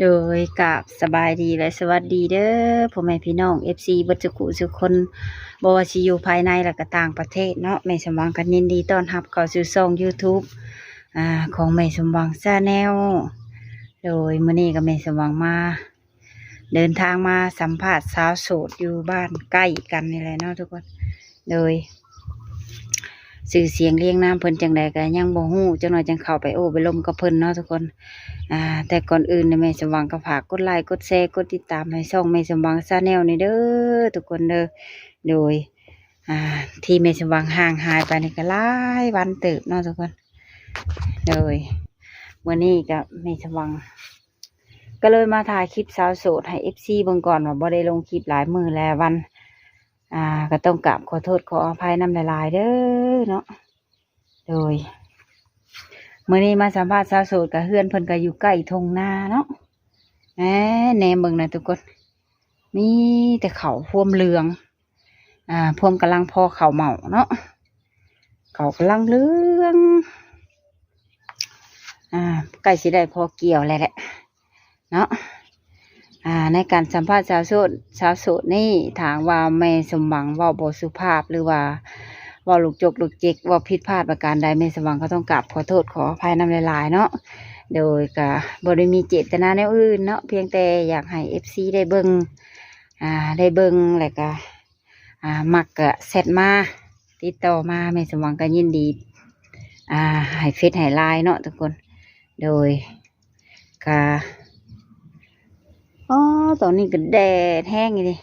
ໂດຍ ກາບສະບາຍດີ ແລະ ສະຫວັດດີເດີ ພໍ່ແມ່ພີ່ນ້ອງ ເອັຟຊີ ເບິດສຸຂູສຸຄົນ ບໍ່ວ່າຊິຢູ່ພາຍໃນ ແລະ ກໍຕ່າງປະເທດເນາະ. ແມ່ສົມຫວັງກໍຍິນດີຕ້ອນຮັບເຂົ້າສູ່ຊ່ອງ YouTube ອາ ຂອງແມ່ສົມຫວັງ Channel. ໂດຍ ມື້ນີ້ກໍແມ່ສົມຫວັງມາ ເດີນທາງມາສຳພາດສາວໂສດຢູ່ບ້ານໃກ້ກັນນີ້ແຫຼະເນາະທຸກຄົນ. ໂດຍ ຊື່ສຽງລຽງນາມເພິ່ນຈັ່ງໃດກໍຍັງບໍ່ຮູ້ ຈັກໜ້ອຍຈັ່ງເຂົ້າໄປໂອ້ໄປລົມກັບເພິ່ນເນາະທຸກຄົນ. ອາ ແຕ່ກ່ອນອື່ນນີ້ ແມ່ສົມຫວັງກໍຝາກກົດໄລ ກົດແຊ ກົດຕິດຕາມໃຫ້ຊ່ອງແມ່ສົມຫວັງ Channel ນີ້ເດີທຸກຄົນເດີ. ໂດຍ ອາ ທີ່ແມ່ສົມຫວັງຫ່າງຫາຍໄປນີ້ກໍຫຼາຍວັນເຕີບເນາະທຸກຄົນ. ໂດຍ ມື້ນີ້ກໍແມ່ສົມຫວັງ ກໍເລີຍມາຖ່າຍຄລິບສາວໂສດໃຫ້ ເອັຟຊີ ເບິ່ງກ່ອນ ວ່າບໍ່ໄດ້ລົງຄລິບຫຼາຍມື້ຫຼາຍວັນ ອາ ກໍຕ້ອງກາບຂໍໂທດຂໍອະໄພນຳຫຼາຍໆເດີເນາະ. ໂດຍ ມື້ນີ້ມາສຳພາດສາວໂສດ ກໍເຮືອນເພິ່ນກໍຢູ່ໃກ້ທົ່ງນາເນາະ. ແນມເບິ່ງນະທຸກຄົນ ມີແຕ່ເຂົ້າພວມເຫຼືອງ ອາ ພວມກຳລັງພໍເຂົ້າເໝົາເນາະ ເຂົ້າກຳລັງເຫຼືອງ ອາ ໃກ້ຊິໄດ້ພໍກ່ຽວແລ້ວແຫຼະເນາະ. ອາ ໃນການສຳພາດສາວໂສດ ສາວໂສດນີ້ ຖ້າຫາກວ່າແມ່ສົມຫວັງເວົ້າບໍ່ສຸພາບ ຫຼືວ່າເວົ້າລູກຈົກລູກຈິກ ເວົ້າຜິດພາດປະການໃດ ແມ່ສົມຫວັງກໍຕ້ອງກາບຂໍໂທດຂໍອະໄພນຳຫຼາຍໆເນາະ. ໂດຍ ກໍບໍ່ໄດ້ມີເຈດຕະນາແນວອື່ນເນາະ ພຽງແຕ່ຢາກໃຫ້ ເອັຟຊີ ໄດ້ເບິ່ງ ອາ ໄດ້ເບິ່ງ ແລ້ວກໍ ອາ ມັກກະແຊັດມາ ຕິດຕໍ່ມາ ແມ່ສົມຫວັງກໍຍິນດີ ອາ ໃຫ້ເຟສໃຫ້ໄລນ໌ເນາະທຸກຄົນ. ໂດຍ ກະ ອໍ ຕອນນີ້ກໍແດດແຮງອີ່ຫຼີ.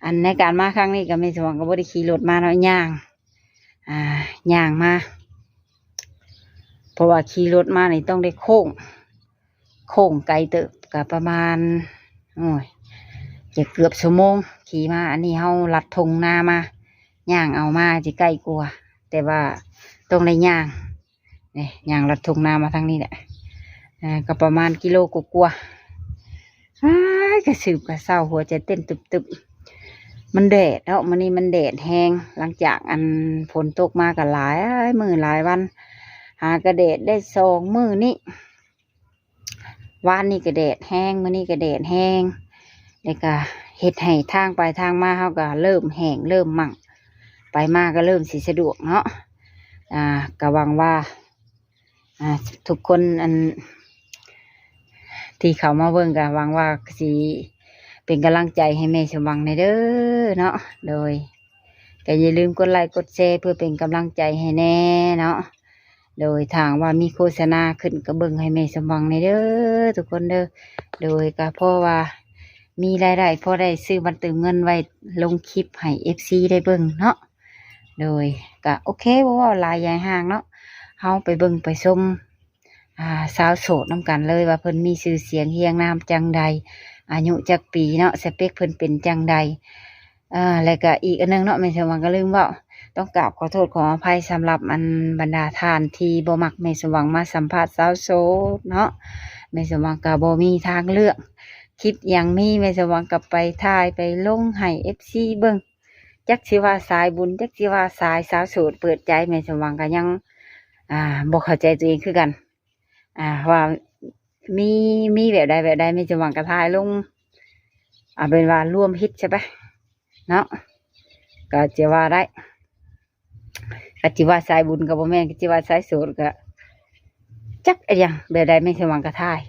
ອັນໃນການມາຄັ້ງນີ້ກໍແມ່ສົມຫວັງກໍບໍ່ໄດ້ຂີ່ລົດມາເນາະ ຍ່າງ ອາ ຍ່າງມາ ເພາະວ່າຂີ່ລົດມານີ້ຕ້ອງໄດ້ໂຄ້ງ ໂຄ້ງໄກເຕີບ ກໍປະມານ ໂອ້ຍ ຈະເກືອບຊົ່ວໂມງຂີ່ມາ. ອັນນີ້ເຮົາລັດທົ່ງນາມາ ຍ່າງເອົາມາຊິໃກ້ກວ່າ ແຕ່ວ່າຕ້ອງໄດ້ຍ່າງ ນີ້ ຍ່າງລັດທົ່ງນາມາທາງນີ້ແຫຼະ ເອີ ກໍປະມານກິໂລກວ່າໆ. ອ້າຍ ກະສືບກະເສົ້າ ຫົວໃຈເຕັ້ນຕຶບໆ. ມັນແດດເນາະ ມື້ນີ້ມັນແດດແຮງ ຫຼັງຈາກອັນຝົນຕົກມາກໍຫຼາຍມື້ຫຼາຍວັນ ຫາກະແດດໄດ້ສອງມື້ນີ້. ວານນີ້ກໍແດແຮງ ມື້ນີ້ກໍແດດແຮງ ແລ້ວກໍເຮັດໃຫ້ທາງໄປທາງມາເຮົາກໍເລີ່ມແຫ້ງເລີ່ມໝັ້ງ ໄປມາກໍເລີ່ມຊິສະດວກເນາະ. ອາ ກໍຫວັງວ່າ ອາ ທຸກຄົນ ອັນ ທີ່ເຂົ້າມາເບິ່ງ ກໍຫວັງວ່າຊິເປັນກຳລັງໃຈໃຫ້ແມ່ສົມຫວັງແດ່ເດີເນາະ. ໂດຍ ກໍຢ່າລືມກົດໄລກົດແຊ ເພື່ອເປັນກຳລັງໃຈໃຫ້ແດ່ເນາະ. ໂດຍ ຖ້າຫາກວ່າມີໂຄສະນາຂຶ້ນ ກໍເບິ່ງໃຫ້ແມ່ສົມຫວັງແດ່ເດີທຸກຄົນເດີ. ໂດຍ ກໍເພາະວ່າມີລາຍໄດ້ ພໍໄດ້ຊື້ບັດເຕີມເງິນໄວ້ລົງຄລິບໃຫ້ ເອັຟຊີ ໄດ້ເບິ່ງເນາະ. ໂດຍ ກະໂອເຄ ບໍ່ເວົ້າຫຼາຍຍາຍຫ່າງເນາະ ເຮົາໄປເບິ່ງໄປຊົມ ອາ ສາວໂສດນຳກັນເລີຍ ວ່າເພິ່ນມີຊື່ສຽງຮຽງນາມຈັ່ງໃດ ອາຍຸຈັກປີເນາະ ສະເປັກເພິ່ນເປັນຈັ່ງໃດ. ອາ ແລະກະອີກອັນໜຶ່ງເນາະ ແມ່ສົມຫວັງກໍລືມເວົ້າ ຕ້ອງກາບຂໍໂທດຂໍອະໄພສຳລັບອັນບັນດາທ່ານທີ່ບໍ່ມັກແມ່ສົມຫວັງມາສຳພາດສາວໂສດເນາະ. ແມ່ສົມຫວັງກໍບໍ່ມີທາງເລືອກ ຄລິບຫຍັງມີແມ່ສົມຫວັງກໍໄປຖ່າຍໄປລົງໃຫ້ ເອັຟຊີ ເບິ່ງ. ຈັກຊິວ່າສາຍບຸນ ຈັກຊິວ່າສາຍສາວໂສດເປີດໃຈ ແມ່ສົມຫວັງກໍຍັງ ອ່າ ບໍ່ເຂົ້າໃຈຕົວເອງຄືກັນ ອ່າ ວ່າມີ ມີແບບໃດແບບໃດ ແມ່ສົມຫວັງກໍຖ່າຍລົງ ເອົາເປັນວ່າລວມເຮັດຊະໄປເນາະ ກໍຈະວ່າໄດ້ ກໍຈະວ່າສາຍບຸນກໍບໍ່ແມ່ນ ກໍຈະວ່າສາຍໂສດກໍຈັກອີ່ຫຍັງ ແບບໃດແມ່ສົມຫວັງກໍຖ່າຍ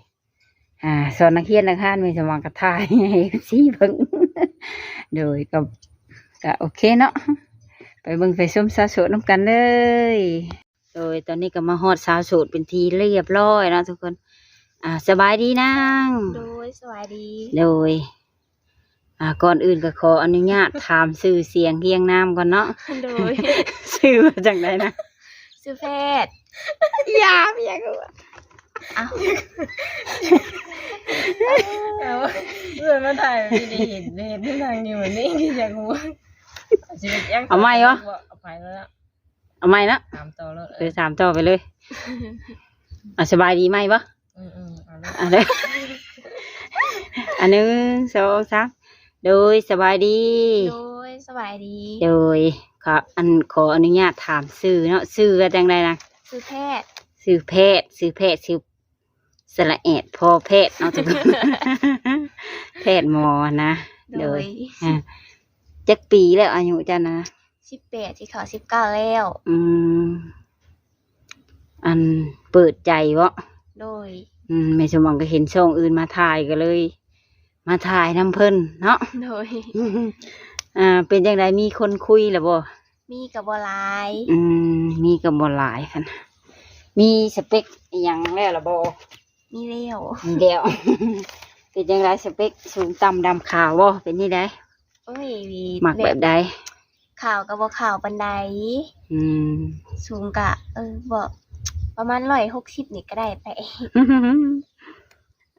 ອ່າ ສອນນັກຮຽນນັກຮານ ແມ່ສົມຫວັງກໍຖ່າຍໃຫ້ ເອັຟຊີ ເບິ່ງ ໂດຍ ກໍ ກໍໂອເຄເນາະ ໄປເບິ່ງໄປຊົມສາວໂສດນຳກັນເລີຍ. ໂດຍ ຕອນນີ້ກໍມາຮອດສາວໂສດເປັນທີ່ລຽບລ້ອຍເນາະທຸກຄົນ ອ່າ ສະບາຍດີນາງ ໂດຍ ສະບາຍດີ ໂດຍ ອ່າ ກ່ອນອື່ນກໍຂໍອະນຸຍາດຖາມຊື່ສຽງຮຽງນາມກ່ອນເນາະ ໂດຍ ຊື່ວ່າຈັ່ງໃດນະ? ຊື່ແພດ ຢາມຫຍັງວະ ອ້າວ ເອົາ ເພື່ອນມາຖ່າຍ ໄດ້ເຫັນ ໄດ້ເຫັນນາງຢູ່ນີ້ ຢາກຮູ້ ເອົາໃໝ່ບໍ່? ເອົາໃໝ່ເນາະ ເອົາໃໝ່ເນາະ ຖາມຕໍ່ເລີຍ ເອີ ຖາມຕໍ່ໄປເລີຍ ອ່ະ ສະບາຍດີໃໝ່ບໍ່? ອືມໆ ເອົາເລີຍ ອ່ະ ເດີ ອ່ະ ໜຶ່ງ ສອງ ສາມ ໂດຍ ສະບາຍດີ ໂດຍ ສະບາຍດີ ໂດຍ ຂໍ ອັນ ຂໍອະນຸຍາດຖາມຊື່ເນາະ ຊື່ວ່າຈັ່ງໃດນະ? ຊື່ແພດ ຊື່ແພດ ຊື່ແພດ ຊື່ ສະຫຼະແອດ ພໍແພດເນາະທຸກຄົນ ແພດໝໍນະ. ໂດຍ ໂດຍ ອ່າ ຈັກປີແລ້ວອາຍຸເຈົ້ານະ? ສິບແປດ ຊິເຂົ້າສິບເກົ້າແລ້ວ. ອືມ ອັນເປີດໃຈເບາະ? ໂດຍ ອືມ ແມ່ສົມຫວັງກໍເຫັນຊ່ອງອື່ນມາຖ່າຍ ກໍເລີຍມາຖ່າຍນຳເພິ່ນເນາະ. ໂດຍ ອ່າ ເປັນຈັ່ງໃດ ມີຄົນຄຸຍແລ້ວບໍ່? ມີກໍບໍ່ຫຼາຍ. ອືມ ມີກໍບໍ່ຫຼາຍຫັ້ນ. ມີສະເປັກອີ່ຫຍັງແລ້ວລະບໍ່? ມີແລ້ວ. ມີແລ້ວ. ເປັນຈັ່ງໃດ ສະເປັກສູງຕ່ຳດຳຂາວບໍ່? ເປັນຈັ່ງໃດ? ໂອ້ຍ ມັກແບບໃດ? ແບບຂາວກໍບໍ່ຂາວປານໃດ. ອືມ ສູງກະ ເອີ ບໍ່ ປະມານຮ້ອຍຫົກສິບນີ້ກໍໄດ້ໄປ.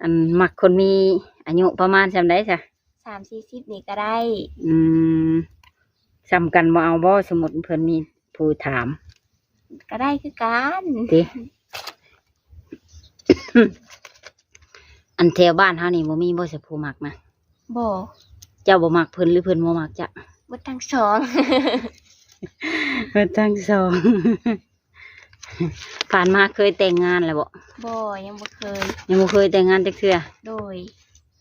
ອັນມັກຄົນມີອາຍຸປະມານສ່ຳໃດຊະ? ສາມສີ່ສິບນີ້ກໍໄດ້. ອືມ ສ່ຳກັນບໍ່ເອົາບໍ່? ສົມມຸດເພິ່ນມີຜູ້ຖາມ. ກໍໄດ້ຄືກັນ ຕິ? ອັນແຖວບ້ານເຮົານີ້ບໍ່ມີບໍ່ຊະຜູ້ມັກນະ? ບໍ່. ເຈົ້າບໍ່ມັກເພິ່ນ ຫຼືເພິ່ນບໍ່ມັກເຈົ້າ? ເບິດທັງສອງ. ເບິດທັງສອງ. ຜ່ານມາເຄີຍແຕ່ງງານແລ້ວບໍ່? ບໍ່ ຍັງບໍ່ເຄີຍ. ຍັງບໍ່ເຄີຍແຕ່ງງານຈັກເທື່ອ? ໂດຍ.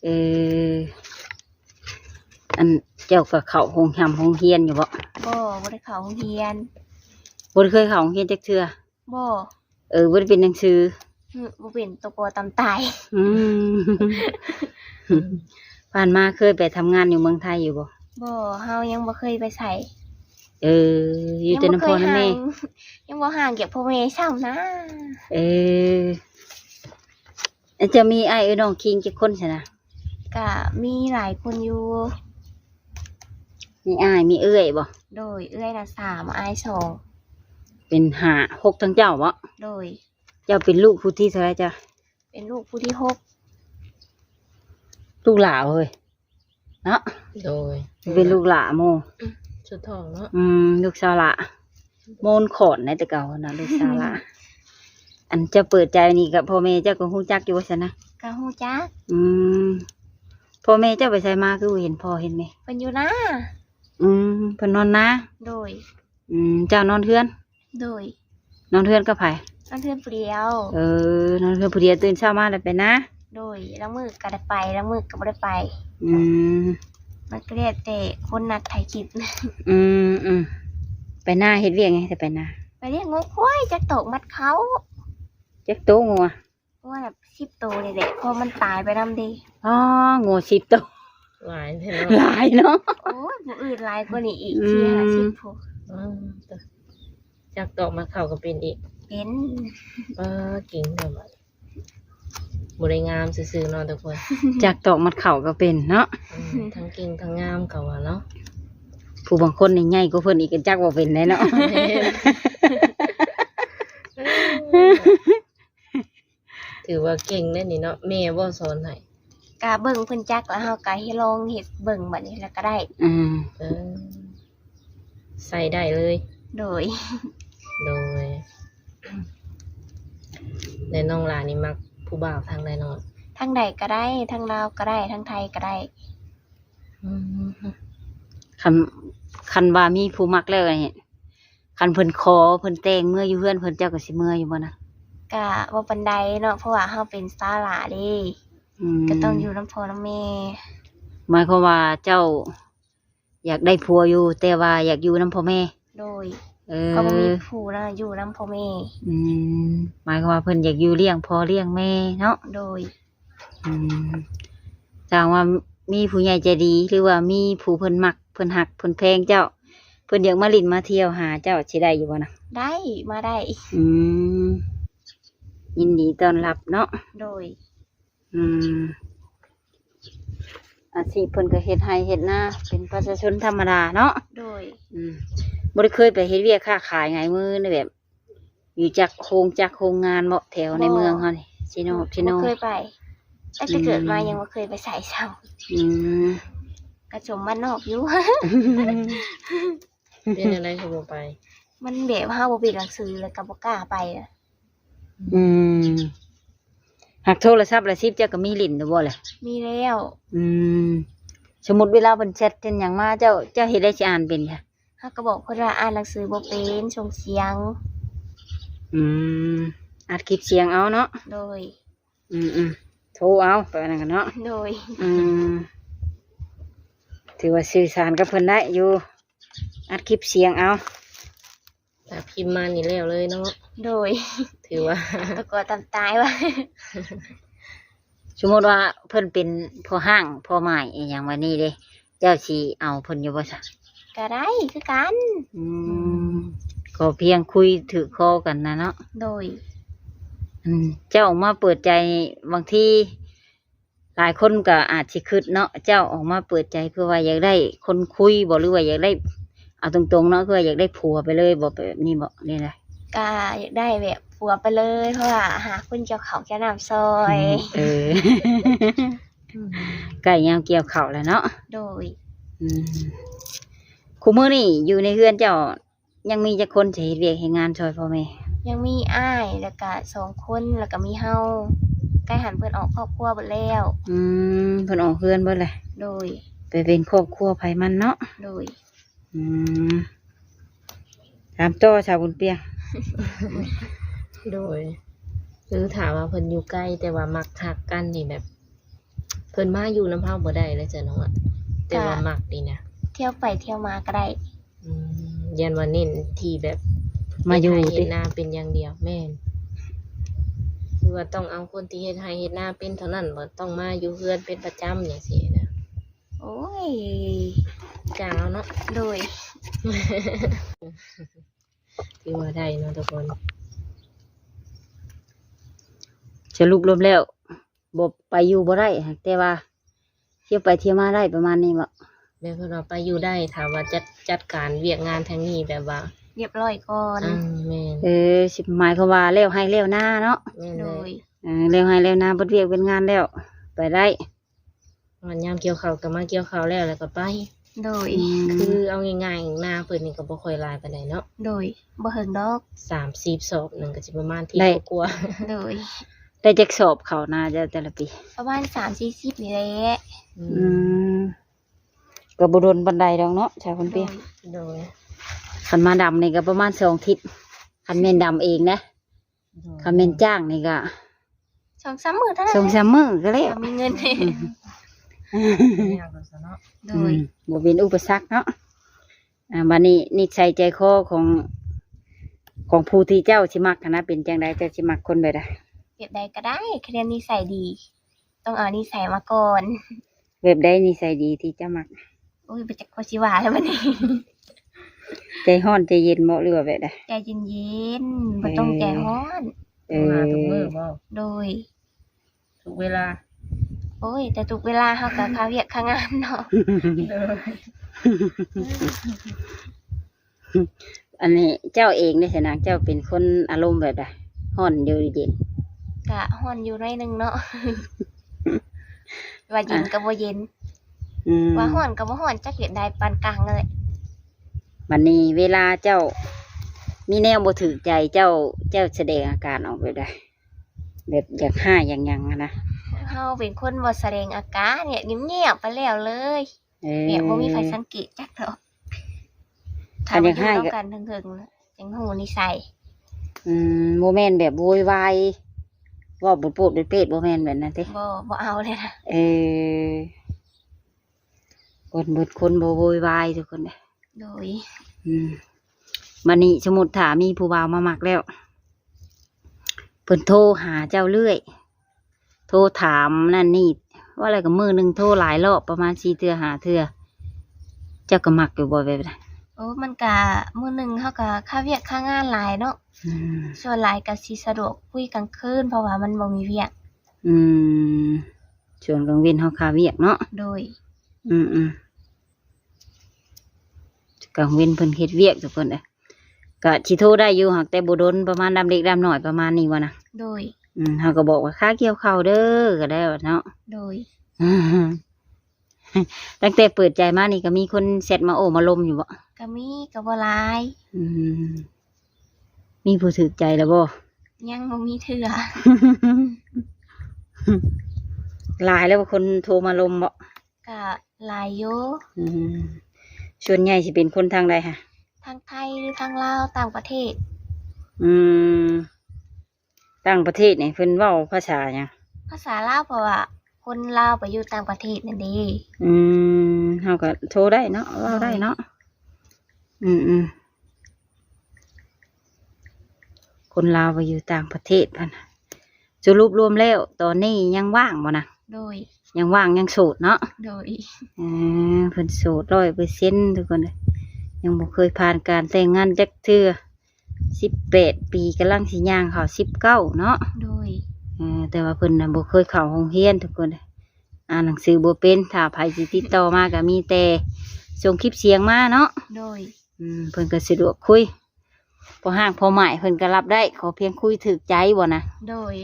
ເອີ ອັນເຈົ້າກໍເຂົ້າໂຮງຮ່ຳໂຮງຮຽນຢູ່ບໍ່? ບໍ່ ບໍ່ໄດ້ເຂົ້າໂຮງຮຽນ. ບໍ່ໄດ້ເຄີຍເຂົ້າໂຮງຮຽນຈັກເທື່ອ? ບໍ່. ເອີ ບໍ່ໄດ້ເປັນໜັງສື? ອື ບໍ່ເປັນ ຕົວກໍຕຳຕາຍ. ອືມ ຜ່ານມາເຄີຍໄປທຳງານຢູ່ເມືອງໄທຢູ່ບໍ່? ບໍ່ ເຮົາຍັງບໍ່ເຄີຍໄປໃສ. ເອີ ຢູ່ແຕ່ນຳພໍ່ນຳແມ່ ຍັງບໍ່ຫ່າງ ຍັງບໍ່ຫ່າງຈາກພໍ່ແມ່ຊ້ຳນະ. ເອີ ເຈົ້າມີອ້າຍເອື້ອຍນ້ອງຄີງຈັກຄົນຊັ້ນນະ? ກະມີຫຼາຍຄົນຢູ່. ມີອ້າຍມີເອື້ອຍບໍ່? ໂດຍ ເອື້ອຍນະສາມ ອ້າຍສອງ ເປັນຫ້າຫົກ ທັງເຈົ້າບໍ່? ໂດຍ. ເຈົ້າເປັນລູກຜູ້ທີເທົ່າໃດເຈົ້າ? ເປັນລູກຜູ້ທີຫົກ. ລູກຫຼ້າເອີຍ ເນາະ. ໂດຍ ເປັນລູກຫຼ້າໝູ່ ສຸດທ້ອງເນາະ. ອືມ ລູກສາວຫຼ້າ ໂມນຂອນໃນແຕ່ເກົ່ານະ ລູກສາວຫຼ້າ. ອັນເຈົ້າເປີດໃຈນີ້ກັບພໍ່ແມ່ເຈົ້າກໍຮູ້ຈັກຢູ່ວ່າຊັ້ນນະ? ກໍຮູ້ຈັກ. ອືມ ພໍ່ແມ່ເຈົ້າໄປໃສມາ ຄືບໍ່ເຫັນພໍ່ເຫັນແມ່? ເພິ່ນຢູ່ນາ. ອືມ ເພິ່ນນອນນາ. ໂດຍ. ອືມ ເຈົ້ານອນເຮືອນ? ໂດຍ. ນອນເຮືອນກັບໃຜ? ນອນເຮືອນຜູ້ດຽວ. ເອີ ນອນເຮືອນຜູ້ດຽວ ຕື່ນເຊົ້າມາແລ້ວໄປນາ? ໂດຍ ລາງມື້ກໍໄດ້ໄປ ລາງມື້ກໍບໍ່ໄດ້ໄປ. ອືມ ມັນກໍແລ້ວແຕ່ຄົນນັດຖ່າຍຄລິບ. ອືມໆ ໄປນາເຮັດວຽກຫຍັງ ໄປນາ? ໄປລ້ຽງງົວຄວາຍ ຈັກຕອກມັດເຂົ້າ. ຈັກໂຕງົວ? ງົວແບບສິບໂຕນີ້ແຫຼະ ເພາະມັນຕາຍໄປນຳເດ້. ອໍ ງົວສິບໂຕ ຫຼາຍແທ້ເນາະ. ຫຼາຍເນາະ. ໂອ້ຍ ຜູ້ອື່ນຫຼາຍກວ່ານີ້ອີກ ອືມ ສີ່ຫ້າສິບພຸ້ນ. ອືມ ຈັກຕອກມັດເຂົ້າກໍເປັນອີກ. ເປັນ. ເອີ ເກັ່ງແທ້ບາດ ບໍ່ໄດ້ງາມຊື່ໆເນາະທຸກຄົນ ຈັກຕອກມັດເຂົ້າກໍເປັນເນາະ. ອືມ ທັງເກັ່ງທັງງາມເຂົາວ່າເນາະ. ຜູ້ບາງຄົນນີ້ໃຫຍ່ກວ່າເພິ່ນອີກ ກໍຈັກບໍ່ເປັນໄດ໋ເນາະ. ແມ່ນ. ຖືວ່າເກັ່ງເດ້ນີ້ເນາະ. ແມ່ບໍ່ສອນໃຫ້? ກະເບິ່ງເພິ່ນຈັກ ແລ້ວເຮົາກະເຮັດ ລອງເຮັດເບິ່ງ ບາດນີ້ແລ້ວກະໄດ້. ອືມ ເອີ ໃຊ້ໄດ້ເລີຍ. ໂດຍ. ໂດຍ. ແລະ ນ້ອງຫຼ້ານີ້ມັກຜູ້ບ່າວທາງໃດເນາະ? ທາງໃດກະໄດ້ ທາງລາວກະໄດ້ ທາງໄທກະໄດ້. ອືມ ຄັນ ຄັນວ່າມີຜູ້ມັກແລ້ວນີ້ ຄັນເພິ່ນຂໍເພິ່ນແຕ່ງເມືອຢູ່ເຮືອນເພິ່ນ ເຈົ້າກໍຊິເມືອຢູ່ບໍ່ນະ? ກະບໍ່ປານໃດເນາະ ເພາະວ່າເຮົາເປັນຊາວຫຼ້າເດ້. ອືມ ກໍຕ້ອງຢູ່ນຳພໍ່ນຳແມ່. ໝາຍຄວາມວ່າເຈົ້າຢາກໄດ້ຜົວຢູ່ ແຕ່ວ່າຢາກຢູ່ນຳພໍ່ແມ່? ໂດຍ. ເອີ ກໍບໍ່ມີຜູ້ນະ ຢູ່ນຳພໍ່ແມ່. ອືມ ໝາຍຄວາມວ່າເພິ່ນຢາກຢູ່ລ້ຽງພໍ່ລ້ຽງແມ່ເນາະ. ໂດຍ. ອືມ ຖ້າຫາກວ່າມີຜູ້ໃຫຍ່ໃຈດີ ຫຼືວ່າມີຜູ້ເພິ່ນມັກ ເພິ່ນຮັກ ເພິ່ນແພງເຈົ້າ ເພິ່ນຢາກມາຫຼິ້ນມາທ່ຽວຫາເຈົ້າ ຊິໄດ້ຢູ່ບໍ່ນະ? ໄດ້ ມາໄດ້. ອືມ ຍິນດີຕ້ອນຮັບເນາະ. ໂດຍ. ອືມ ອາຊີບເພິ່ນກໍເຮັດໄຮ່ເຮັດນາ ເປັນປະຊາຊົນທຳມະດາເນາະ. ໂດຍ. ອືມ ບໍ່ໄດ້ເຄີຍໄປເຮັດວຽກຄ້າຂາຍຫງາຍມືໃນແບບ ຢູ່ຈັກໂຮງຈັກໂຮງງານເບາະ ແຖວໃນເມືອງເຮົານີ້? ຊິໂນ ຊິໂນ ບໍ່ເຄີຍໄປ. ຕັ້ງແຕ່ເກີດມາ ອືມ ຍັງບໍ່ເຄີຍໄປໃສຊ້ຳ. ອືມ ກະສົມບ້ານນອກຢູ່. ເປັນຈັ່ງໃດຄືບໍ່ໄປ? ມັນແບບເຮົາບໍ່ເປັນໜັງສື ແລ້ວກະບໍ່ກ້າໄປ. ອືມ ຫາກໂທລະສັບລະສິບເຈົ້າກໍມີຫຼິ້ນຢູ່ບໍ່ລະ? ມີແລ້ວ. ອືມ ສົມມຸດເວລາເພິ່ນແຊັດເພິ່ນຫຍັງມາ ເຈົ້າ ເຈົ້າເຮັດໃດຊິອ່ານເປັນ? ເຮົາກໍບອກເພິ່ນວ່າອ່ານໜັງສືບໍ່ເປັນ ສົ່ງສຽງ. ອືມ ອັດຄລິບສຽງເອົາເນາະ. ໂດຍ. ອືມໆ ໂທເອົາ ໄປນັ້ນກັນເນາະ. ໂດຍ. ອືມ ຖືວ່າສື່ສານກັບເພິ່ນໄດ້ຢູ່ ອັດຄລິບສຽງເອົາ. ຖ້າພິມມານີ້ແລ້ວເລີຍເນາະ. ໂດຍ. ຖືວ່າ ຕະກໍຕຳຕາຍວ່າ ສົມມຸດວ່າເພິ່ນເປັນພໍ່ຮ້າງພໍ່ໝ້າຍອີ່ຫຍັງແບບນີ້ເດ້ ເຈົ້າຊິເອົາເພິ່ນຢູ່ບໍ່ຊະ? ກໍໄດ້ຄືກັນ. ອືມ ຂໍພຽງຄຸຍຖືກຄໍກັນນະເນາະ. ໂດຍ. ອືມ ເຈົ້າອອກມາເປີດໃຈ ບາງທີຫຼາຍຄົນກໍອາດຊິຄິດເນາະ ເຈົ້າອອກມາເປີດໃຈເພື່ອວ່າຢາກໄດ້ຄົນຄຸຍບໍ່ ຫຼືວ່າຢາກໄດ້ ເອົາຕົງໆເນາະ ຄືວ່າຢາກໄດ້ຜົວໄປເລີຍບໍ່ ແບບນີ້ບໍ່ ແນວໃດ? ກໍຢາກໄດ້ແບບຜົວໄປເລີຍ ເພາະວ່າຫາຄົນກ່ຽວເຂົ້າກ່ຽວນ້ຳຊ່ອຍ. ອືມ ເອີ ໃກ້ຍາມກ່ຽວເຂົ້າແລ້ວເນາະ. ໂດຍ. ອືມ ຄູ່ມື້ນີ້ຢູ່ໃນເຮືອນເຈົ້າ ຍັງມີຈັກຄົນຊິເຮັດວຽກເຮັດງານຊ່ອຍພໍ່ແມ່? ຍັງມີອ້າຍ ແລ້ວກະສອງຄົນ ແລ້ວກະມີເຮົາ ໃກ້ຫັ້ນເພິ່ນອອກຄອບຄົວເບິດແລ້ວ. ອືມ ເພິ່ນອອກເຮືອນເບິດແລ້ວ. ໂດຍ. ໄປເປັນຄອບຄົວໃຜມັນເນາະ. ໂດຍ. ອືມ ຖາມຕໍ່ຊາວບຸນປຽງ. ໂດຍ. ຄືຖ້າວ່າເພິ່ນຢູ່ໃກ້ ແຕ່ວ່າມັກຮັກກັນນີ້ ແບບ ເພິ່ນມາຢູ່ນຳເຮົາບໍ່ໄດ້ແລ້ວຈ້ະນ້ອງ ແຕ່ວ່າມັກນີ້ນະ ທ່ຽວໄປທ່ຽວມາກໍໄດ້. ອືມ ຢ້ານວ່າເນັ້ນທີ່ແບບມາຢູ່ເຮັດໄຮ່ເຮັດນາເປັນຢ່າງດຽວ. ແມ່ນ. ຄືວ່າຕ້ອງເອົາຄົນທີ່ເຮັດໄຮ່ເຮັດນາເປັນເທົ່ານັ້ນ ບໍ່ຕ້ອງມາຢູ່ເຮືອນເປັນປະຈຳຈັ່ງຊີ້ນະ. ໂອ້ຍ ຈ້າງເອົາເນາະ. ໂດຍ. ຖືວ່າໄດ້ເນາະທຸກຄົນ. ສະຫຼຸບລວມແລ້ວ ບໍ່ໄປຢູ່ບໍ່ໄດ້ ແຕ່ວ່າທ່ຽວໄປທ່ຽວມາໄດ້ ປະມານນີ້ບໍ່? ແມ່ນ ເພິ່ນວ່າໄປຢູ່ໄດ້ ຖ້າວ່າຈັດ ຈັດການວຽກງານທາງນີ້ແບບວ່າຮຽບຮ້ອຍກ່ອນ. ອືມ ແມ່ນ. ເອີ ຊິໝາຍຄວາມວ່າແລ້ວໄຮ່ແລ້ວນາເນາະ. ແມ່ນ. ໂດຍ. ເອີ ແລ້ວໄຮ່ແລ້ວນາ ເບິດວຽກເບິດງານແລ້ວ ໄປໄດ້. ຍາມກ່ຽວເຂົ້າກໍມາກ່ຽວເຂົ້າແລ້ວ ແລ້ວກໍໄປ. ໂດຍ. ອືມ ຄືເອົາງ່າຍໆ ນາເພິ່ນນີ້ກໍບໍ່ຄ່ອຍຫຼາຍປານໃດເນາະ. ໂດຍ. ບໍ່ເຖິງດອກ ສາມສິບ ສອບໜຶ່ງກໍຊິປະມານທີ່ ໄດ້ ກວ່າ. ໂດຍ. ໄດ້ຈັກສອບເຂົ້ານາເຈົ້າແຕ່ລະປີ? ປະມານສາມສີ່ສິບນີ້ແຫຼະ. ອືມ ອືມ ກໍບໍ່ດົນປານໃດດອກເນາະ ຊາວຄົນເປຍ. ໂດຍ. ໂດຍ. ຄັນມາດຳນີ້ກໍປະມານສອງທິດ ຄັນແມ່ນດຳເອງນະ. ໂດຍ. ຄັນແມ່ນຈ້າງນີ້ກໍສອງສາມມື້ເທົ່ານັ້ນ ສອງສາມມື້ກໍແລ້ວ ມີເງິນ. ອືມ ຍາກແລ້ວຊະເນາະ. ໂດຍ. ອືມ ບໍ່ເປັນອຸປະສັກເນາະ. ອ່າ ບັດນີ້ນິໄສໃຈຄໍຂອງ ຂອງຜູ້ທີ່ເຈົ້າຊິມັກຫັ້ນນະ ເປັນຈັ່ງໃດ? ເຈົ້າຊິມັກຄົນແບບໃດ? ແບບໃດກໍໄດ້ ຄະແນນນິໄສດີ ຕ້ອງເອົານິໄສມາກ່ອນ. ແບບໃດນິໄສດີທີ່ເຈົ້າມັກ? ໂອ້ຍ ບໍ່ຈັກວ່າຊິວ່າແລ້ວບັດນີ້. ໃຈຮ້ອນໃຈເຢັນບໍ່ ຫຼືວ່າແບບໃດ? ໃຈເຢັນໆ ບໍ່ຕ້ອງໃຈຮ້ອນ. ເອີ ໂທຫາທຸກມື້ບໍ່? ໂດຍ. ທຸກເວລາ? ໂອ້ຍ ແຕ່ທຸກເວລາເຮົາກໍຄາວຽກຄາງານເນາະ. ໂດຍ. ອັນນີ້ເຈົ້າເອງເດ້ຊະນາງ ເຈົ້າເປັນຄົນອາລົມແບບໃດ? ຮ້ອນຢູ່ເຢັນ? ກະຮ້ອນຢູ່ໜ້ອຍໜຶ່ງເນາະ. ວ່າເຢັນກໍບໍ່ເຢັນ. ອືມ ວ່າຮ້ອນກໍບໍ່ຮ້ອນ ຈັກເຮັດໃດ ປານກາງເລີຍ. ບັດນີ້ເວລາເຈົ້າມີແນວບໍ່ຖືກໃຈ ເຈົ້າ ເຈົ້າສະແດງອາການອອກແບບໃດ? ແບບຢາກຮ້າຍຢາກຫຍັງຫັ້ນນະ? ເຮົາເປັນຄົນບໍ່ສະແດງອາການ ແບບງຽບໆ ໄປແລ້ວເລີຍ. ເອີ ແບບບໍ່ມີໃຜສັງເກດຈັກດອກ. ຖ້າວ່າຢູ່ນຳກັນເຖິງໆ ຈັ່ງຮູ້ນິໄສ. ອືມ ບໍ່ແມ່ນແບບໂວຍວາຍ ເວົ້າໂປດໆເປດໆ ບໍ່ແມ່ນແບບນັ້ນຕິ? ບໍ່ ບໍ່ເອົາເລີຍນະ. ເອີ ຄົນ ຄົນບໍ່ໂວຍວາຍທຸກຄົນເດ້. ໂດຍ. ອືມ ບັດນີ້ສົມມຸດຖ້າມີຜູ້ບ່າວມາມັກແລ້ວ ເພິ່ນໂທຫາເຈົ້າເລື້ອຍ ໂທຖາມນັ້ນນີ້ ເວົ້າແລ້ວກໍມື້ໜຶ່ງໂທຫຼາຍລອບ ປະມານສີ່ເທື່ອຫ້າເທື່ອ ເຈົ້າກໍມັກຢູ່ບໍ່ແບບນັ້ນ? ໂອ້ ມັນກະມື້ໜຶ່ງເຮົາກໍຄາວຽກຄາງານຫຼາຍເນາະ. ອືມ ສ່ວນຫຼາຍກໍຊິສະດວກຄຸຍກາງຄືນ ເພາະວ່າມັນບໍ່ມີວຽກ. ອືມ ຊ່ວງກາງເວັນເຮົາຄາວຽກເນາະ. ໂດຍ. ອືມໆ ກາງເວັນເພິ່ນເຮັດວຽກທຸກຄົນເອີຍ. ກະຊິໂທໄດ້ຢູ່ ຫາກແຕ່ບໍ່ດົນ ປະມານດຳເລັກດຳນ້ອຍ ປະມານນີ້ບໍ່ນະ? ໂດຍ. ອືມ ເຮົາກໍບອກວ່າຄາກ່ຽວເຂົ້າເດີ ກໍໄດ້ເນາະ. ໂດຍ. ຕັ້ງແຕ່ເປີດໃຈມານີ້ ກໍມີຄົນແຊັດມາໂອ້ມາລົມຢູ່ບໍ່? ກໍມີ ກໍບໍ່ຫຼາຍ. ອືມ ມີຜູ້ຖືກໃຈແລ້ວບໍ່? ຍັງບໍ່ມີເທື່ອ. ຫຼາຍແລ້ວບໍ່ ຄົນໂທມາລົມບໍ່? ກະຫຼາຍຢູ່. ອືມ ສ່ວນໃຫຍ່ຊິເປັນຄົນທາງໃດຫະ? ທາງໄທ ຫຼື ທາງລາວ ຕ່າງປະເທດ. ອືມ ຕ່າງປະເທດນີ້ເພິ່ນເວົ້າພາສາຫຍັງ? ພ ພາສາລາວ ເພາະວ່າຄົນລາວໄປຢູ່ຕ່າງປະເທດນັ້ນເດ້. ອືມ ເຮົາກໍໂທໄດ້ເນາະ ເວົ້າໄດ້ເນາະ. ໂດຍ. ອືມໆ ຄົນລາວໄປຢູ່ຕ່າງປະເທດ ພັນ ສະຫຼຸບລວມແລ້ວ ຕອນນີ້ຍັງວ່າງບໍ່ນະ? ໂດຍ. ຍັງວ່າງ ຍັງໂສດເນາະ? ໂດຍ. ເອີ ເພິ່ນໂສດຮ້ອຍເປີເຊັນ ທຸກຄົນເອີຍ ຍັງບໍ່ເຄີຍຜ່ານການແຕ່ງງານຈັກເທື່ອ. ສິບແປດປີ ກຳລັງຊິຍ່າງເຂົ້າສິບເກົ້າເນາະ? ໂດຍ. ເອີ ແຕ່ວ່າເພິ່ນນະບໍ່ເຄີຍເຂົ້າໂຮງຮຽນ ທຸກຄົນເອີຍ ອ່ານໜັງສືບໍ່ເປັນ. ຖ້າໃຜຊິຕິດຕໍ່ມາກໍມີແຕ່ສົ່ງຄລິບສຽງມາເນາະ? ໂດຍ. ອືມ ເພິ່ນກໍສະດວກຄຸຍ ພໍຮ່າງພໍໝ້າຍເພິ່ນກໍຮັບໄດ້ ຂໍພຽງຄຸຍຖືກໃຈບໍ່ນະ? ໂດຍ.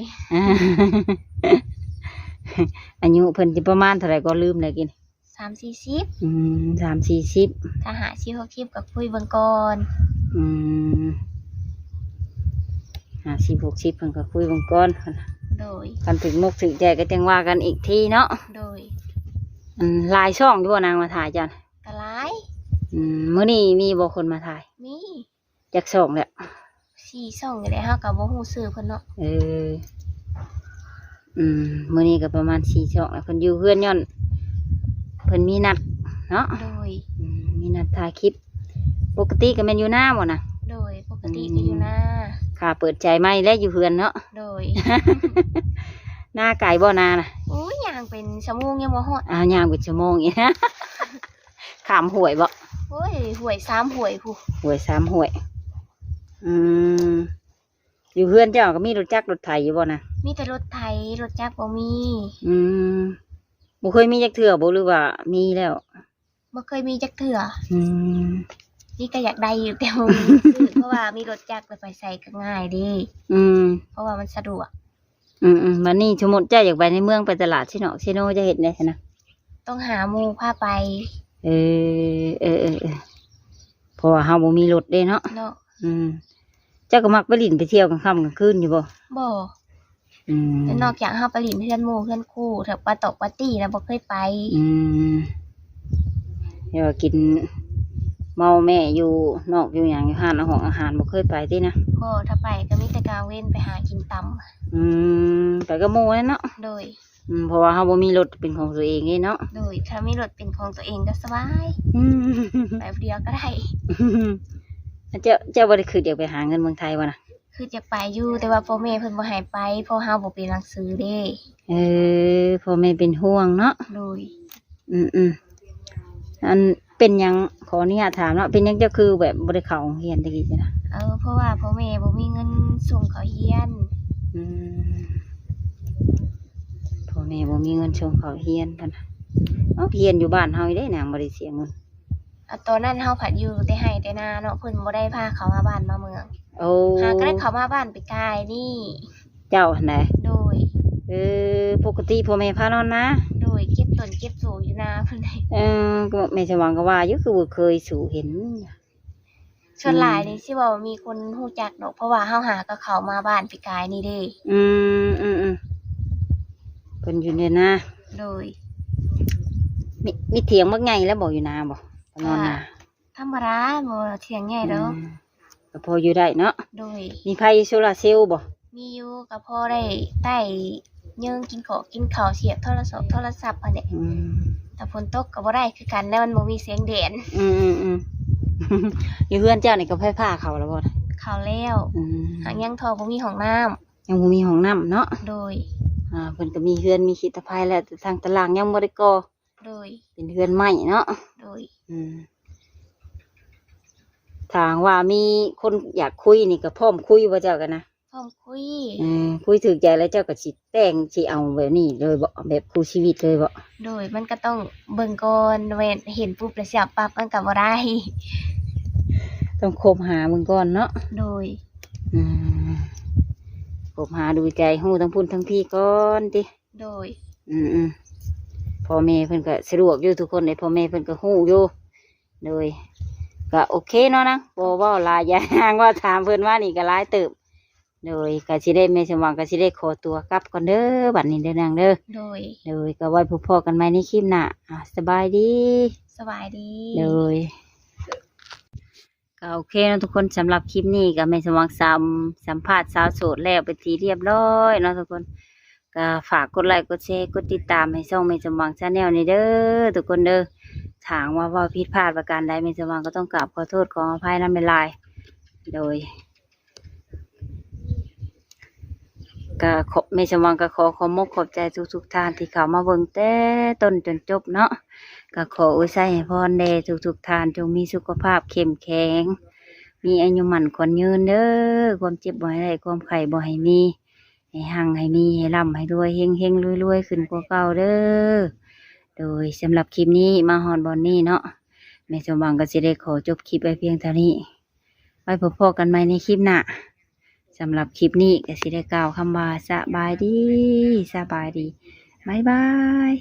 ອາຍຸເພິ່ນຊິປະມານເທົ່າໃດກໍລືມແລ້ວກິນ? ສາມສີ່ສິບ. ອືມ ສາມສີ່ສິບ ຖ້າຫ້າສິບຫົກສິບກໍຄຸຍເບິ່ງກ່ອນ. ອືມ ຫ້າສິບຫົກສິບເພິ່ນກໍຄຸຍເບິ່ງກ່ອນ. ໂດຍ. ຄັນຖືກມົກຖືກໃຈກໍຈັ່ງວ່າກັນອີກທີເນາະ? ໂດຍ. ອັນ ຫຼາຍຊ່ອງຢູ່ບໍ່ນາງມາຖ່າຍເຈົ້າ? ກໍຫຼາຍ. ອືມ ມື້ນີ້ມີບໍ່ຄົນມາຖ່າຍ? ມີ. ຈັກຊ່ອງແລ້ວ? ສີ່ຊ່ອງນີ້ແຫຼະ ເຮົາກໍບໍ່ຮູ້ຊື່ເພິ່ນເນາະ. ເອີ ອືມ ມື້ນີ້ກໍປະມານສີ່ຊ່ອງແລ້ວ ເພິ່ນຢູ່ເຮືອນຍ້ອນເພິ່ນມີນັດເນາະ? ໂດຍ. ອືມ ມີນັດຖ່າຍຄລິບ. ປົກກະຕິກໍແມ່ນຢູ່ນາບໍ່ນະ? ໂດຍ ປົກກະຕິກໍຢູ່ນາ. ອືມ ຄ່າເປີດໃຈໃໝ່ແລະຢູ່ເຮືອນເນາະ? ໂດຍ. ນາໄກບໍ່ນານະ? ໂອ້ຍ ຍ່າງເປັນຊົ່ວໂມງຍັງບໍ່ຮອດ. ອ້າວ ຍ່າງເປັນຊົ່ວໂມງອີກ. ຂ້າມຫ້ວຍບໍ່? ໂອ້ຍ ຫ້ວຍສາມຫ້ວຍພຸ້ນ. ຫ້ວຍສາມຫ້ວຍ. ອືມ ຢູ່ເຮືອນເຈົ້າກໍມີລົດຈັກລົດໄຖຢູ່ບໍ່ນະ? ມີແຕ່ລົດໄຖ ລົດຈັກບໍ່ມີ. ອືມ ບໍ່ເຄີຍມີຈັກເທື່ອບໍ່ ຫຼືວ່າມີແລ້ວ? ບໍ່ເຄີຍມີຈັກເທື່ອ. ອືມ ນີ້ກໍຢາກໄດ້ຢູ່ ແຕ່ບໍ່ມີເງິນຊື້ ເພາະວ່າມີລົດຈັກແລ້ວໄປໃສກໍງ່າຍເດ້. ອືມ ເພາະວ່າມັນສະດວກ. ອືມໆ ບັດນີ້ສົມມຸດເຈົ້າຢາກໄປໃນເມືອງ ໄປຕະຫຼາດຊິເນາະ ເຊໂນ ຈະເຮັດແນວໃດຊັ້ນນະ? ຕ້ອງຫາໝູ່ພາໄປ. ເອີ ເອີໆ ເພາະວ່າເຮົາບໍ່ມີລົດເດ້ເນາະ. ເນາະ. ອືມ ເຈົ້າກໍມັກໄປຫຼິ້ນໄປທ່ຽວກາງຄ່ຳກາງຄືນຢູ່ບໍ່? ບໍ່. ອືມ ແຕ່ນອກຈາກເຮົາໄປຫຼິ້ນເຮືອນໝູ່ເຮືອນຄູ່ ແຖວປາຕອກປາຕີ້ນະ ບໍ່ເຄີຍໄປ. ອືມ ແຕ່ວ່າກິນເມົາແມ່ຢູ່ນອກຢູ່ຫຍັງ ຢູ່ຮ້ານອາຫານ ບໍ່ເຄີຍໄປຕິນະ? ບໍ່ ຖ້າໄປກໍມີແຕ່ກາງເວັນໄປຫາກິນຕຳ. ອືມ ໄປກັບໝູ່ແຫຼະເນາະ? ໂດຍ. ອືມ ເພາະວ່າເຮົາບໍ່ມີລົດເປັນຂອງຕົວເອງເດ້ເນາະ? ໂດຍ ຖ້າມີລົດເປັນຂອງຕົວເອງກໍສະບາຍ. ອືມ ໄປຜູ້ດຽວກໍໄດ້. ເຈົ້າ ເຈົ້າບໍ່ໄດ້ຄິດຢາກໄປຫາເງິນເມືອງໄທບໍ່ນະ? ຄືຈະໄປຢູ່ ແຕ່ວ່າພໍ່ແມ່ເພິ່ນບໍ່ໃຫ້ໄປ ເພາະເຮົາບໍ່ເປັນໜັງສືເດ້. ເອີ ພໍ່ແມ່ເປັນຫ່ວງເນາະ? ໂດຍ. ອືມໆ ອັນ ເປັນຫຍັງ ຂໍອະນຸຍາດຖາມເນາະ ເປັນຫຍັງເຈົ້າຄືແບບບໍ່ໄດ້ເຂົ້າໂຮງຮຽນແຕ່ກີ້ຊີ້ນະ? ເອີ ເພາະວ່າພໍ່ແມ່ບໍ່ມີເງິນສົ່ງເຂົ້າຮຽນ. ອືມ ພໍ່ແມ່ບໍ່ມີເງິນສົ່ງເຂົ້າຮຽນຊັ້ນນະ. ເອົ້າ ຮຽນຢູ່ບ້ານເຮົານີ້ເດ້ນາງ ບໍ່ໄດ້ເສຍເງິນ. ອາ ຕອນນັ້ນເຮົາພັດຢູ່ແຕ່ໄຮ່ແຕ່ນາເນາະ ເພິ່ນບໍ່ໄດ້ພາເຂົ້າມາບ້ານມາເມືອງ. ໂອ້ ຫາກໍໄດ້ເຂົ້າມາບ້ານປີກາຍນີ້. ເຈົ້າຫັ້ນໃດ? ໂດຍ. ເອີ ປົກກະຕິພໍ່ແມ່ພານອນນາ? ໂດຍ ເກັບຕົ້ນເກັບໂສຢູ່ນາພຸ້ນໃດ. ເອີ ກໍແມ່ສະຫວັງກໍວ່າຢູ່ ຄືບໍ່ເຄີຍສູ່ເຫັນ. ສ່ວນຫຼາຍນີ້ ອືມ ຊິເວົ້າມີຄົນຮູ້ຈັກດອກ ເພາະວ່າເຮົາຫາກໍເຂົ້າມາບ້ານປີກາຍນີ້ເດ້. ອືມໆ ເພິ່ນຢູ່ໃນນາ. ໂດຍ. ມີ ມີຖຽງບັກໃຫຍ່ແລ້ວບໍ່ ຢູ່ນາບໍ່? ນອນນາ ທຳມະດາ ບໍ່ຖຽງໃຫຍ່ດອກ. ອືມ ກໍພໍຢູ່ໄດ້ເນາະ. ໂດຍ. ມີໄຟໂຊລາເຊວບໍ່? ມີຢູ່ ກໍພໍໄດ້ໄຕ້ເຍີງກິນເຂົ້າກິນເຂົ້າ ສຽບໂທລະສັບ ໂທລະສັບຫັ້ນແຫຼະ. ອືມ ຖ້າຝົນຕົກກໍບໍ່ໄດ້ຄືກັນແຫຼະ ມັນບໍ່ມີແສງແດດ. ອືມໆໆ ຢູ່ເຮືອນເຈົ້ານີ້ກໍໄຟຟ້າເຂົ້າແລ້ວບໍ່? ເຂົ້າແລ້ວ. ອືມ ຫາກຍັງທໍ່ບໍ່ມີຫ້ອງນ້ຳ. ຍັງບໍ່ມີຫ້ອງນ້ຳເນາະ. ໂດຍ. ອ່າ ເພິ່ນກໍມີເຮືອນມີຂີດຕະໄພແລ້ວ ແຕ່ທາງຕາລ່າງຍັງບໍ່ໄດ້ກໍ່. ໂດຍ. ເປັນເຮືອນໄມ້ເນາະ. ໂດຍ. ອືມ ຖ້າຫາກວ່າມີຄົນຢາກຄຸຍນີ້ກໍພ້ອມຄຸຍບໍ່ ເຈົ້າກໍນະ? ພ້ອມຄຸຍ. ເອີ ຄຸຍຖືກໃຈແລ້ວເຈົ້າກໍຊິແຕ່ງ ຊິເອົາແບບນີ້ເລີຍບໍ່? ແບບຄູ່ຊີວິດເລີຍບໍ່? ໂດຍ. ມັນກໍຕ້ອງເບິ່ງກ່ອນ ແມ່ນເຫັນປຸບແລ້ວຊິເອົາປັບ ມັນກໍບໍ່ໄດ້. ຕ້ອງຄົບຫາເບິ່ງກ່ອນເນາະ. ໂດຍ. ອືມ ຄົບຫາດູໃຈ ຮູ້ທັງພຸ້ນທັງພີກ່ອນຕິ. ໂດຍ. ອືມໆ ພໍ່ແມ່ເພິ່ນກໍສະດວກຢູ່ທຸກຄົນເດ້ ພໍ່ແມ່ເພິ່ນກໍຮູ້ຢູ່. ໂດຍ. ກໍໂອເຄເນາະນາງ ບໍ່ເວົ້າຫຼາຍ ຢ່ານາງເວົ້າ ຖາມເພິ່ນມານີ້ກໍຫຼາຍເຕີບ. ໂດຍ. ກໍຊິໄດ້ ແມ່ສົມຫວັງກໍຊິໄດ້ຂໍຕົວກັບກ່ອນເດີ ບັດນີ້ເດີນາງເດີ. ໂດຍ. ໂດຍ. ກໍໄວ້ພົບພໍ້ກັນໃໝ່ໃນຄລິບໜ້າ. ອ່າ ສະບາຍດີ. ສະບາຍດີ. ໂດຍ. ກໍໂອເຄເນາະທຸກຄົນ ສຳລັບຄລິບນີ້ກໍແມ່ນສຳຫວັງສຳ ສຳພາດສາວໂສດແລ້ວເປັນທີ່ຮຽບຮ້ອຍເນາະທຸກຄົນ. ກໍຝາກກົດໄລ້ກົດແຊກົດຕິດຕາມໃຫ້ຊ່ອງແມ່ສົມຫວັງ Channel ນີ້ເດີທຸກຄົນເດີ. ຖ້າຫາກວ່າເວົ້າຜິດພາດປະການໃດ ແມ່ສົມຫວັງກໍຕ້ອງກາບຂໍໂທດຂໍອະໄພນຳຫຼາຍໆ ໂດຍ ກໍຂໍ ແມ່ສົມຫວັງກໍຂໍຂອບມົກຂອບໃຈທຸກໆທ່ານທີ່ເຂົ້າມາເບິ່ງແຕ່ຕົ້ນຈົນຈົບເນາະ. ກໍຂໍອວຍໄຊໃຫ້ພອນແດ່ທຸກໆທ່ານ ຈົ່ງມີສຸຂະພາບເຂັ້ມແຂງ ມີອາຍຸໝັ້ນຂວັນຍືນເດີ. ຄວາມເຈັບບໍ່ໃຫ້ໄດ້ ຄວາມໄຂ້ບໍ່ໃຫ້ມີ ໃຫ້ຮັ່ງໃຫ້ມີ ໃຫ້ລ່ຳໃຫ້ລວຍ ເຮັງໆລວຍໆຂຶ້ນກວ່າເກົ່າເດີ. ໂດຍ ສຳລັບຄລິບນີ້ມາຮອດບ່ອນນີ້ເນາະ ແມ່ສົມຫວັງກໍຊິໄດ້ຂໍຈົບຄລິບໄວ້ພຽງເທົ່ານີ້. ໄວ້ພົບພໍ້ກັນໃໝ່ໃນຄລິບໜ້າ. ສຳລັບຄລິບນີ້ກໍຊິໄດ້ກ່າວຄຳວ່າ ສະບາຍດີ ສະບາຍດີ ບາຍບາຍ.